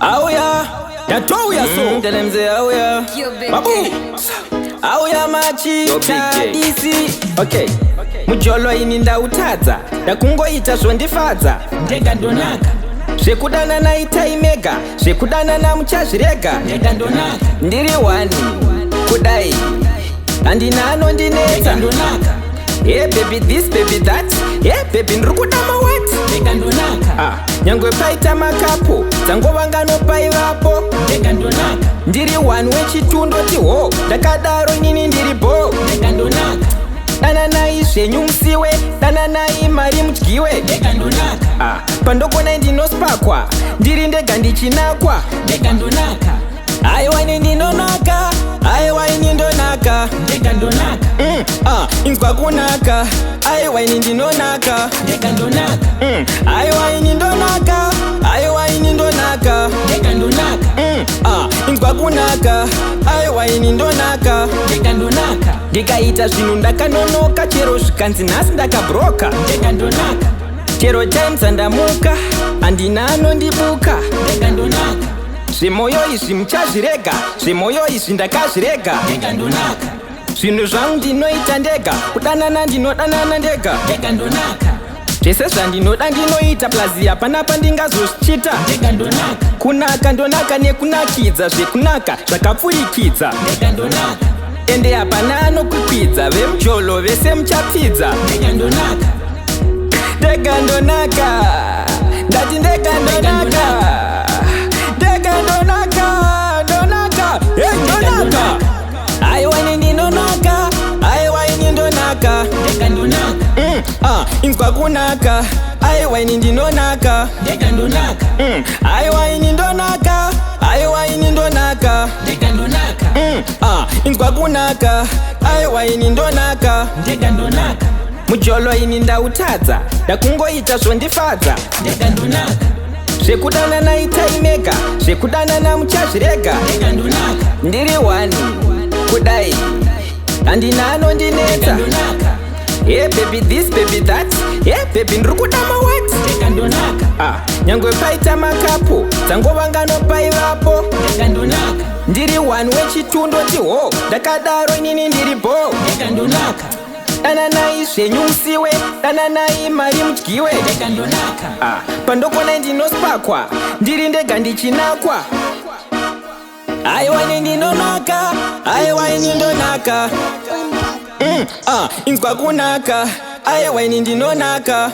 Auya, yatouya so. Tell them say auya. Babu. Auya machi Yo, Big J. disi. Okay. Mujolo ini ndautadza, ndakungoita zvondifadza. Ndega ndonaka. Zvekudanana itai mega, zvekudanana muchazvirega. Ndega ndonaka. Ndiri one kudai, handina Ndega anondinetsa. ndonaka. Hey baby this, baby that, hey baby ndiri kuda mawati. Ndega ndonaka. Ah, nyangwe paita makapo, dzangova ngano paivapo. Ndega ndonaka. Ndiri one wechitundoti ho, ndakadaro inini ndiri bo. Ndega ndonaka. Dananai zvenyu musiwe, dananai mari mudyiwe. Ndega ndonaka. Ah, pandokona ndinospakwa, ndiri ndega ndichinakwa. Ndega ndonaka. Aiwa ini ndinonaka, aiwa ini ndonaka. Ndega ndonaka. Ah, inzwa kunaka, aiwa ini ndinonaka. Ndega ndonaka. Aiwa ini ndonaka, aiwa ini ndonaka. Ndega ndonaka. Ah, inzwa kunaka, aiwa ini ndonaka. Ndega ndonaka. Ndikaita zvinhu ndakanonoka, chero zvikanzi nhasi ndakabroka. Ndega ndonaka. Chero time dzandamuka, handina anondibuka. Ndega ndonaka. Zvemoyo izvi muchazvirega, zvemoyo izvi ndakazvirega. Ndega ndonaka. Zvinhu zvangu ndinoita ndega, kudanana ndinodanana ndega. Ndega ndonaka. Zvese zvandinoda ndinoita, plus hapana pandingazozvichita. Ndega ndonaka. Kunaka ndonaka nekunakidza, zvekunaka zvakapfurikidza. Ndega ndonaka. Ende hapana anokwikwidza, vemujolo vese muchapfidza. Ndega ndonaka. Ndega ndonaka, ndati ndega ndonaka, ndega ndonaka, ndonaka, hey, ndonaka. Aiwa ini ndinonaka, aiwa ini ndonaka. Ndega ndonaka. Ah, inzwa kunaka, aiwa ini ndinonaka. Ndega ndonaka. Aiwa ini ndonaka, aiwa ini ndonaka. Ndega ndonaka. Ah, inzwa kunaka, aiwa ini ndonaka. Ndega ndonaka. Mujolo ini ndautadza, ndakungoita zvondifadza. Ndega ndonaka. Zvekudanana itai mega, zvekudanana muchazvirega. Ndega ndonaka. Ndiri one kudai, handina Ndega anondinetsa. ndonaka. Hey baby this, baby that, hey baby ndiri kuda mawati. Ndega ndonaka. Ah, nyangwe paita makapo, dzangova ngano paivapo. Ndega ndonaka. Ndiri one wechitundoti ho, ndakadaro inini ndiri bo. Ndega ndonaka. Dananai zvenyu musiwe, dananai mari mudyiwe. Ndega ndonaka. Ah, pandokona ndinospakwa, ndiri ndega ndichinakwa. Aiwa ini ndinonaka, aiwa ini ndonaka. Ah, inzwa kunaka, aiwa ini ndinonaka.